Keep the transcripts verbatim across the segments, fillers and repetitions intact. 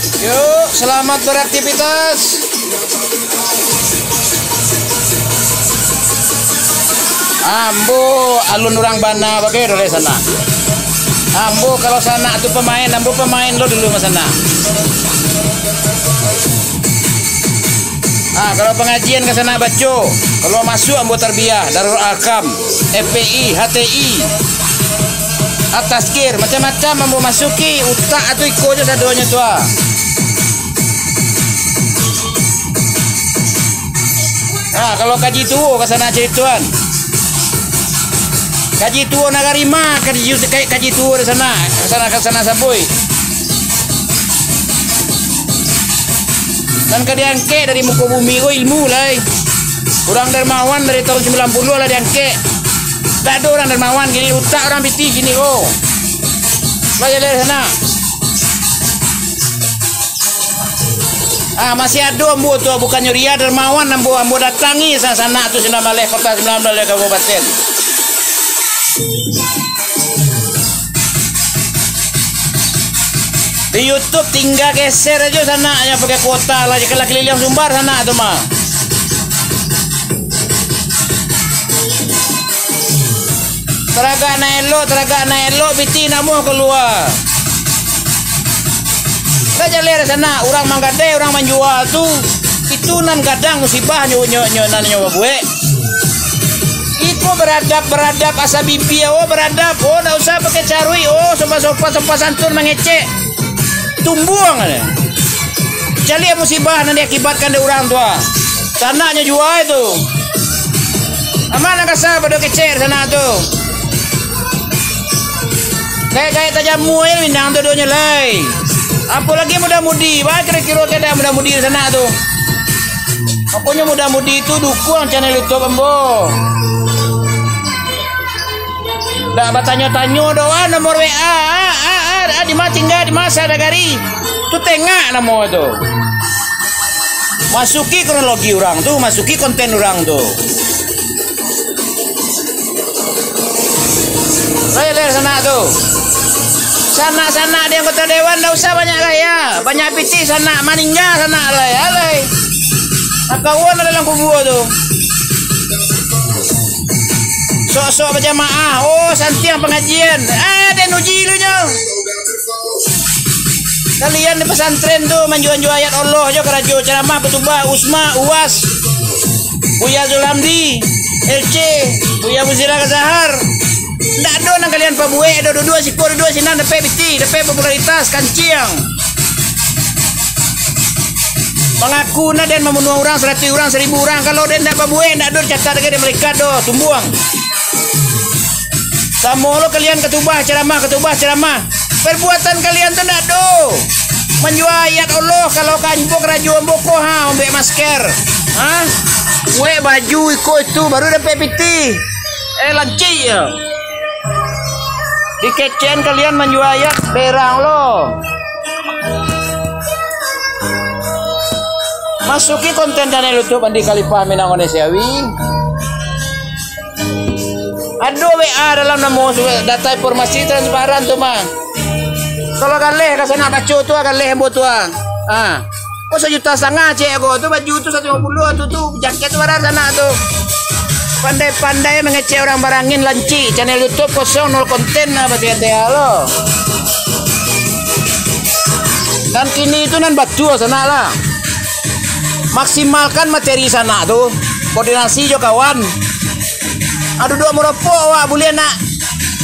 Yuk, selamat beraktivitas. Ambo alun urang bana bagai dek sanak. Ambo kalau sanak tu pamain, ambo pamain lo dulu ma sanak. Ah, kalau pangajian ka sanak baco, kalau masuak ambo tarbiah, Darul Arkam, F P I, H T I, At-Tazkir, macam-macam ambo masuki, utak tu iko jo sadonyo tu ah. Ah, kalau kaji tuo ka sanak caritoan. Kaji tuo nagari ma, kaji, kaji tuo di sanak, ka sanak, ka sanak sabuik. Nan ka diangkek dari muko bumi ko ilmu lai. Urang dermawan dari tahun sambilan puluah lah diangkek. Ndak ado urang dermawan kini, utak urang pitih kini ko. Lah jaleh sanak. Ah, masih ado ambo tu, bukannyo ria dermawan ambo, ambo datangi sa-, sanak tu sambilan baleh kota, sambilan baleh kabupaten. Di YouTube tingga geser ajo sanak, nyo pakai kuota lah, jikalah kaliliang Sumbar sanak tu mah. Taragak nan elok, taragak nan elok, pitih namuah kalua. Lah jaleh sanak, urang manggadai, urang manjua tu, itu nan gadang musibah nyo, nyo, nyo, nan nyo babuek. Iko baradab, baradab, asa bibia, oh, baradab, oh, ndak usah pakai caruik, oh, sopan-sopan, sopan santun mangecek. Tumbuang, eh. Caliak musibah nan diakibatkan dek urang tu, ah. Tanaknyo jua itu. Aman nan kasa pado kecek sanak tu. Gaek-gaek tajamu aja Minang tu duonyo lai. Apolagi muda-mudi, bae kiro-kiro keadaan muda-mudi di sanak tu. Makonyo muda-mudi tu dukuang channel YouTube ambo. Dak batanyo-tanyo doh, ah, nomor W A, ah, ah, ah, ah, di ma tingga, di ma sadagari. Tu tengak namo tu. Masuki kronologi urang tu, masuki konten urang tu. Lai, lai, sanak tu. Sanak-sanak di anggota dewan ndak usah banyak gaya, banyak pitih sanak, maningga sanak lai, alai. Nakawan dalam kubua tu. Sok-sok bajamaah, oh, santiang pangajian. Ah, den uji dulu nyo. Kalian di pesantren tu manjua-jua ayat Allah jo karajo, ceramah, khutubah, usma, uas. Buya Zulhamdi, L C, Buya Muzila Zahar. Ndak ado nan kalian pabuek doh, duduak siko, duduak sinan, dapek pitih, dapek popularitas, kanciang. Mangaku nah den mambunuah urang, saratuih urang, saribu urang. Kalau den ndak babuek, ndak ado dicatat lagi di malaikat doh, tumbuang. Samo lo kalian katubah, ceramah, katubah, ceramah. Perbuatan kalian tu ndak ado. Manjua ayat Allah, kalau ka ambo karajo ambo ko, ha, mambuek masker. Ha? Buek baju iko itu, baru dapek pitih. Eh, lancik ya. Dikecekan kalian manjua ayat, berang lo. Masuki konten channel YouTube Andi Khalifah Minang Onesiawi. Ado W A dalam namo su-, data informasi transparan tu mah. Kalau galeh ka sanak baco tu, ah, galeh ambo tu, ah. Ah. Oh, sajuta satangah cek ko tu, baju tu saratuih limo puluah tu, tu jaket tu bara sanak tu. Pandai-pandai mangecek urang barangin, lancik, channel YouTube kosong, nol konten lah, batia-tia lo. Dan kini tu nan batua sanak lah. Maksimalkan materi sanak tu, koordinasi jo kawan. Ah, duduak maropok awak buliah nak,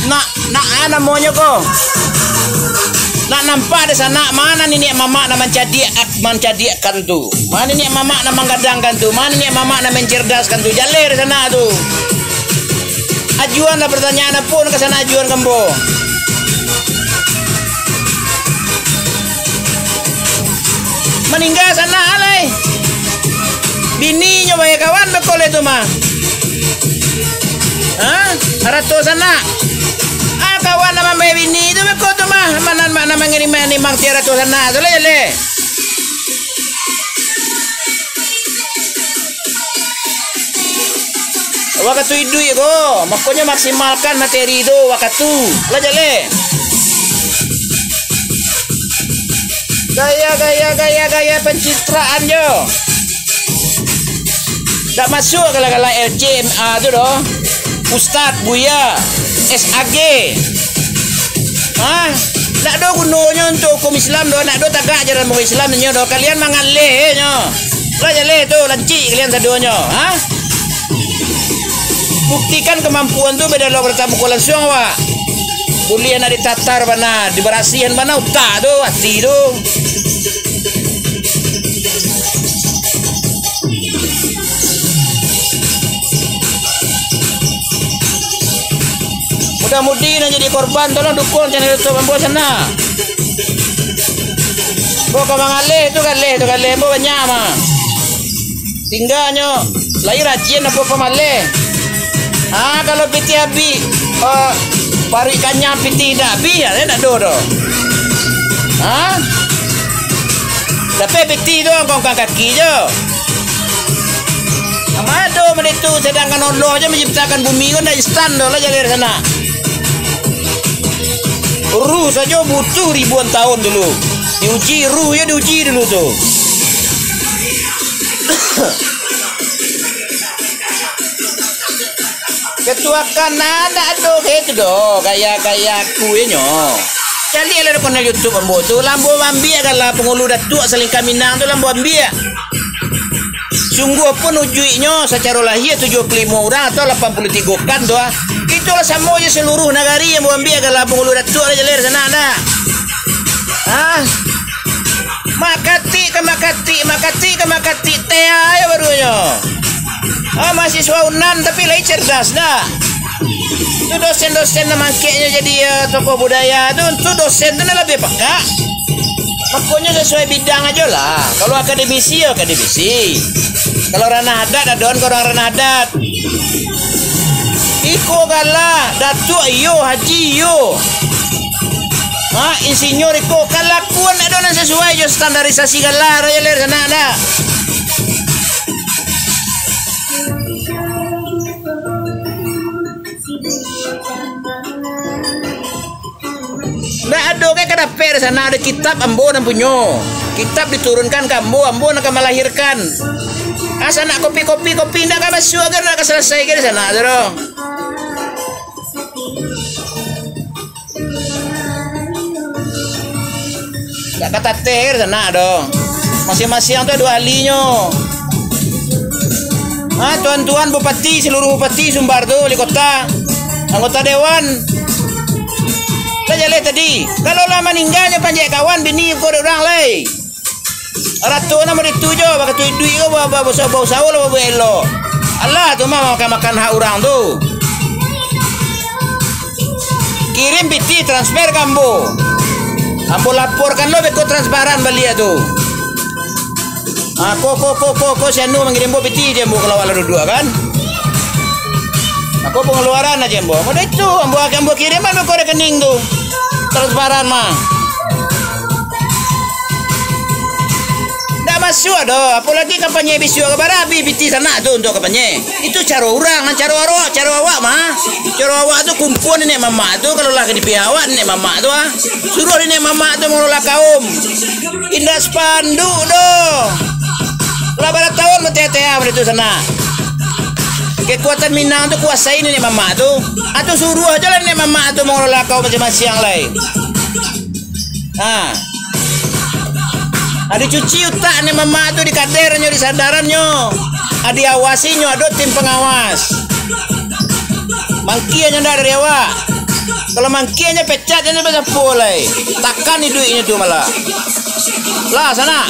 nak, nak, ah, namonyo ko. Nak nampak di sanak, ma niniak mamak nan mancadiak, mancadiakkan tu. Ma niniak mamak nan manggadangkan tu. Ma niniak mamak nan mencerdaskan tu. Jaleh di sanak tu. Ajuan lah pertanyaan apo nan ka sanak ajuan ka ambo. Maningga sanak alai. Bininyo bagai kawan beko lai tu mah. Ha? Arato sanak. Ah, kawan nan mambae bini tu beko tu mah. Manan, manan mangirim-irim ti arato sanak tu lai, lai. Wakatu iduik ko, makonyo maksimalkan materi tu wakatu. Lah jaleh. Gaya, gaya, gaya, gaya pencitraan jo. Dak masuak gala-gala L C M A tu doh. Ustad, Buya, S A G. Hah? Dak ado gunonyo untuak hukum Islam doh, dak ado tagak ajaran Islam nyo doh. Kalian mangaleh nyo. Lah jaleh tu, lancik kalian sadonyo. Hah? Buktikan kamampuan tu beda lo bertatap muka langsung awak. Buliah nak ditatar bana, dibarasihan bana utak tu, ati tu. Mudah-mudi nan jadi korban, tolong dukung channel YouTube ambo sanak. Bo ka mangaleh tu, galeh tu, galeh ambo banyak mah. Tingganyo lai rajin apo pamaleh. Ha, kalau pitih abih, eh, paruik kanyang pitih indak abih, ya, indak ado doh. Ha? Tapi pitih tu angkang-angkang kaki jo. Amado mah itu, sedangkan Allah je manciptakan bumi ko ndak instan doh lah jaleh sanak. Ruh sajo butuh ribuan tahun dulu. Diuji ruh, ya, diuji dulu tu. Ketua kan anak tu, kayak itu doh, kayak, kayak aku inyo. Cari lah di channel YouTube ambo tu, lah ambo ambiak gala pangulu datuak salingka Minang tu, lah ambo ambiak. Sungguahpun ujuiknyo sacaro lahia tujuah puluah limo urang atau lapan puluah tigo kan tu, ah. Itulah samo jo saluruah nagari yang ambiak gala pangulu datuak lah jaleh sanak dah. Ah. Makatik ka makatik, makatik ka makatik, teh ayo barunyo. Ah, mahasiswa Unan tapi lai cerdas dah. Tu dosen-dosen nan mangkeknyo jadi, eh, tokoh budaya tu, tu dosen tu nan labiah pakak. Makonyo sasuai bidang ajo lah. Kalau akademisi, yo akademisi. Kalau ranah adat, adon ka urang ranah adat. Iko gala, datuak iyo, haji iyo. Ha, insinyur iko, kalakuan ado nan sasuai jo standarisasi gala, raja ler sanak dah. Ndak ado ka dapek di sanak, ado kitab ambo nan punyo. Kitab diturunkan ka ambo, ambo nan ka malahirkan. Asa nak kopi-kopi, kopi ndak ka masuak ka, ndak ka salasai ka di sanak tu doh. Dak ka tateh ka di sanak doh. Masiang-masiang tu ado ahlinyo. Ha, tuan-tuan bupati, saluruah bupati Sumbar tu, wali kota, anggota dewan. Lah jaleh tadi, kalau lah maningganyo panjek kawan, bini ko dek urang lai. Rato namo ditu jo, bakatu iduik ko, ba-, ba-, bausaho, bausaho lah babuek elok. Alah, tu mah makan-makan hak urang tu. Kirim pitih transfer ka ambo. Ambo laporkan lo beko transparan baliak tu. Ah, ko, ko, ko, ko, ko, si Anu mangirim ambo pitih je ambo kalau awak lah duduak kan. Ako pengeluaran aja ambo. Ambo dah itu, ambo akan ambo kirim ambo ko rekening tu. Transparan mah. Ndak masuak doh, apolagi kampanye bisuak ka bara, abih pitih sanak tu untuak kampanye. Itu caro urang, nan caro awak, caro awak mah. Caro awak tu kumpua nenek mamak tu, kalau lah ka di pihak awak nenek mamak tu ah. Suruah nenek mamak tu mangelola kaum. Indak spanduk doh. Lah bara taun bateh-teh ah, itu sanak. Kekuatan Minang tu kuasai nenek mamak tu. Atau suruah aja lah nenek mamak tu mangelola kaum masing-masing lai. Ha. Ha, dicuci utak ni mamak tu, dikaderannyo, disadarannyo. Ha, diawasinyo, ado tim pangawas. Mangkianyo ndak dari awak. Kalau mangkianyo pecat, nyo basapo lai. Takan iduiknyo tu malah. Lah, sanak.